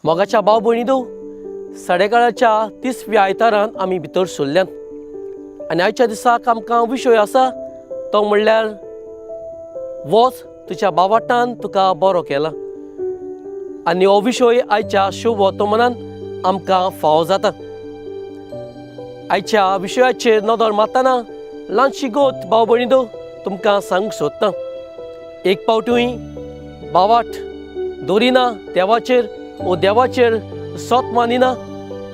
मोगाच्या भाव भयणींनो, साडेकाळाच्या तिसव्या आयतारान आमी भितर सरल्यात आनी आयच्या दिसाक आमकां विशय आसा तो म्हणल्यार वच तुज्या बावाटान तुका बरो केला. आनी हो विशय आयच्या शुभ वर्तमानान आमकां फावो जाता. आयच्या विशयाचेर नदर मारतना ल्हानशी गोत भाव भयणींनो तुमकां सांगूंक सोदता. एक पावटूय बावाट दवरिना देवाचेर ओ देवाचेर सोत मानिना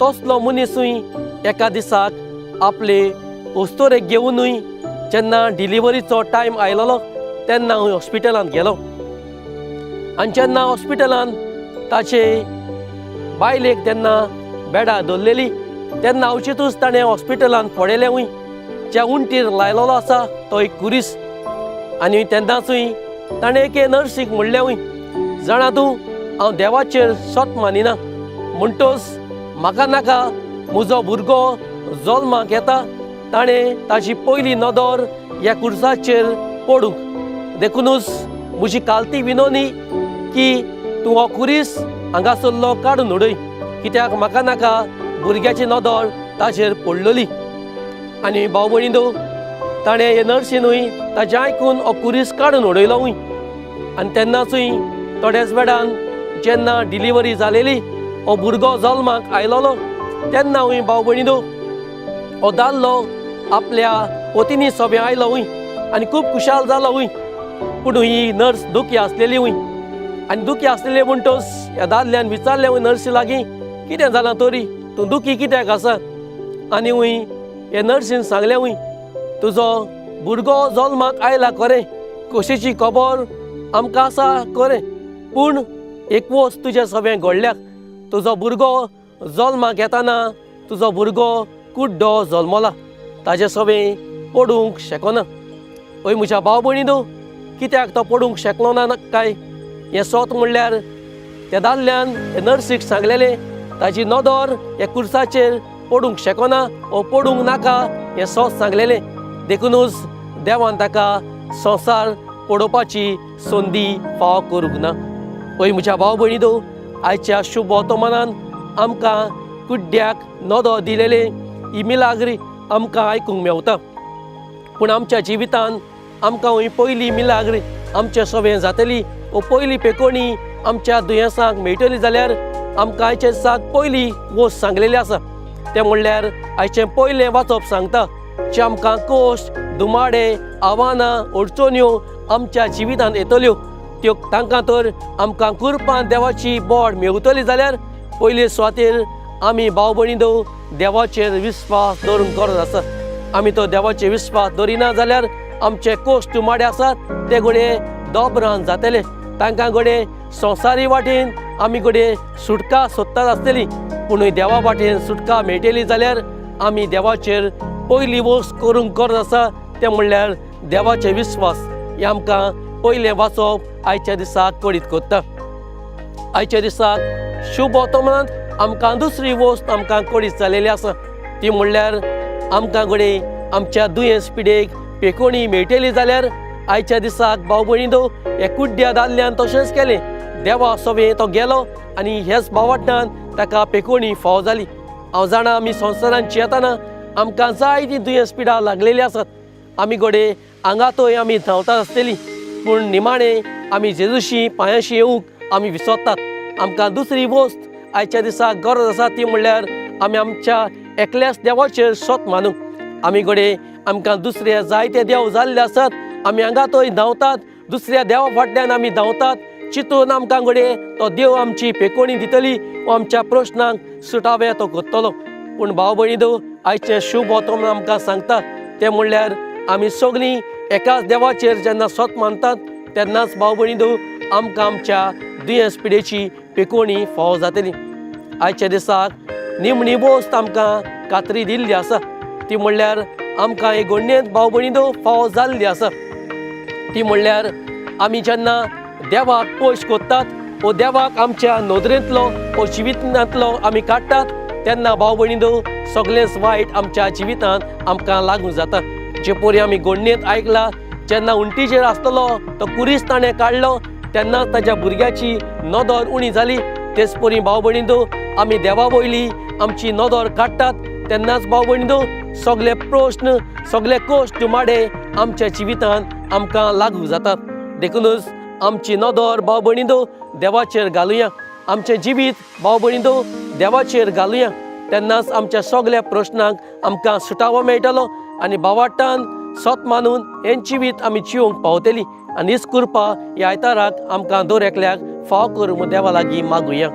तसलो मनीसूय एका दिसाक आपले अस्तोरेक घेवनूय जेन्ना डिलिवरीचो टायम आयलोलो तेन्ना हूंय हॉस्पिटलांत गेलो. आनी जेन्ना हॉस्पिटलांत ताचे बायलेक तेन्ना बेडार दवरलेली तेन्ना अवचितूच ताणें हॉस्पिटलांत पळयलें हूंय ज्या उंटीर लायलेलो आसा तो एक कुरीस. आनी तेन्नाचूय ताणें एके नर्सीक म्हणलें हूंय, जाणा तूं हांव देवाचेर सोत मानिना म्हणटोच म्हाका नाका म्हजो भुरगो जल्माक येता ताणें ताजी पयली नदर ह्या कुर्साचेर पडूंक, देखुनूच म्हजी कालती विनोनी की तूं हो कुरीस हांगासरलो काडून उडय, कित्याक म्हाका नाका भुरग्याची नदर ताजेर पडलेली. आनी भाव भयणींनो, ताणें हे नर्सीनूय ताजें आयकून हो कुरीस काडून उडयलो हूंय. आनी तेन्नाचूय थोड्याच वेळान जेन्ना डिलिवरी जालेली हो भुरगो जल्माक आयलोलो तेन्ना हूंय भाव भयणींनो हो दादलो आपल्या पतिनी सोबें आयलो हूंय आनी खूब खुशाल जालो हूंय. पूण ही नर्स दुखी आसलेली हूंय आनी दुखी आसलेली म्हणटोच ह्या दादल्यान विचारलें हूंय नर्सी लागीं, कितें जालां तरी तूं दुखी कित्याक आसा? आनी हूंय हे नर्सीन सांगलें हूंय, तुजो भुरगो जल्माक आयला खरें, कशीची खबर आमकां आसा खरें, पूण एक वस्त तुजें सगळें घडल्याक, तुजो भुरगो जल्माक येताना तुजो भुरगो कुड्डो जल्मला, ताजें सगळें पडूंक शकना. हय म्हज्या भाव भयणींनो, कित्याक तो पडूंक शकलो ना काय? हें सोत म्हणल्यार त्या दादल्यान हे नर्सीक सांगलेलें ताजी नदर ह्या कुर्साचेर पडूंक शकना ओ पडूंक नाका हें सोत सांगलेलें, देखुनूच देवान ताका संवसार पडोवपाची संदी फावो करूंक ना. हय म्हज्या भाव भयणींनो, आयच्या शुभ वर्तमानान आमकां कुड्ड्याक नदर दिलेलें ही मिलाग्री आमकां आयकूंक मेवता. पूण आमच्या जिवितान आमकां हूंय पयली मिलाग्री आमच्या सवें जातली ओ पयली पेकोणी आमच्या दुयेंसांक मेळटली जाल्यार आमकां आयचे दिसाक पयली वस्त सांगलेली आसा तें म्हणल्यार आयचें पयलें वाचप सांगता जे आमकां कश्ट, दुमाडे, आव्हानां, अडचण्यो आमच्या जिवितांत येतल्यो त्यो तांकां तर आमकां कुरपान देवाची बोड मेवतली जाल्यार पयले सुवातेर आमी भाव भयणींनो देवाचेर विस्वास दवरूंक गरज आसा. आमी तो देवाचेर विस्वास दवरिना जाल्यार आमचे कश्ट दुमाडे आसात ते घडये दोबरान जातले, तांकां घडये संवसारी वाटेन आमी घडये सुटका सोदतात आसतली, पूण देवा वाटेन सुटका मेळटली जाल्यार आमी देवाचेर पयली वस्त करूंक गरज आसा तें म्हणल्यार देवाचे विस्वास. हें आमकां पयलें वाचप आयच्या दिसाक कळीत करता. आयच्या दिसाक शुभ वर्तमानांत आमकां दुसरी वस्त आमकां कळीत जालेली आसा ती म्हणल्यार आमकां घडये आमच्या दुयेंस पिडेक पेकोणी मेळटली जाल्यार आयच्या दिसाक भाव भयणींनो हे कुड्ड्या दादल्यान तशेंच केलें, देवा सवें तो गेलो आनी ह्याच भावाटान ताका पेकोणी फावो जाली. हांव जाणा आमी संवसारांत जियेतना आमकां जायतीं दुयेंस पिडा लागलेली आसात, आमी घडये हांगा थंय आमी धांवतात आसतली, पूण निमाणें आमी जेजूशी पांयाशी येवंक आमी विसरतात. आमकां दुसरी वस्त आयच्या दिसाक गरज आसा ती म्हणल्यार आमी आमच्या एकल्याच देवाचेर सोत मानूंक. आमी घडये आमकां दुसरे जायते देव जाल्ले आसात, आमी हांगा थंय धांवतात, दुसऱ्या देवा फाटल्यान आमी धांवतात, चिंतून आमकां घडये तो देव आमची पेकोणी दितली वो आमच्या प्रश्नांक सुटावे तो करतलो. पूण भाव भयणींनो, आयचें शुभ वर्तमान आमकां सांगता तें म्हणल्यार आमी सगळीं एकाच देवाचेर जेन्ना सोत मानतात तेन्नाच भाव भयणींनो आमकां आमच्या दुयेंस पिडेची पेकोणी फावो जातली. आयच्या दिसाक निमणी वस्त आमकां खात्री दिल्ली आसा ती म्हणल्यार आमकां हे घडणेंत भाव भयणींनो फावो जाल्ली आसा ती म्हणल्यार आमी जेन्ना देवाक पयस करतात वो देवाक आमच्या नदरेंतलो वो जिवितांतलो आमी काडटात तेन्ना भाव भयणींनो सगळेंच वायट आमच्या जिवितांत आमकां लागू जाता. जे परी आमी घडणेंत आयकला जेन्ना उंटीचेर आसतलो तो कुरीस ताणें काडलो तेन्ना ताज्या भुरग्याची नदर उणी जाली तेच परी भाव भयणींनो, आमी देवा वयली आमची नदर काडटात तेन्नाच भाव भयणींनो सगळे प्रश्न, सगळे कश्ट माडे आमच्या जिवितांत आमकां लागू जातात. देखूनच आमची नदर भाव भयणींनो देवाचेर घालुया, आमचें जिवीत भाव भयणींनो देवाचेर घालुया. तेन्नाच आमच्या सगळ्या प्रश्नांक आमकां सुटावो मेळटलो आनी भावार्तान सत मानून हें जिवीत आमी जिवंक पावतली. आनी हीच कृपा ह्या आयताराक आमकां दर एकल्याक फाव करूं म्हूण देवा लागीं मागुया.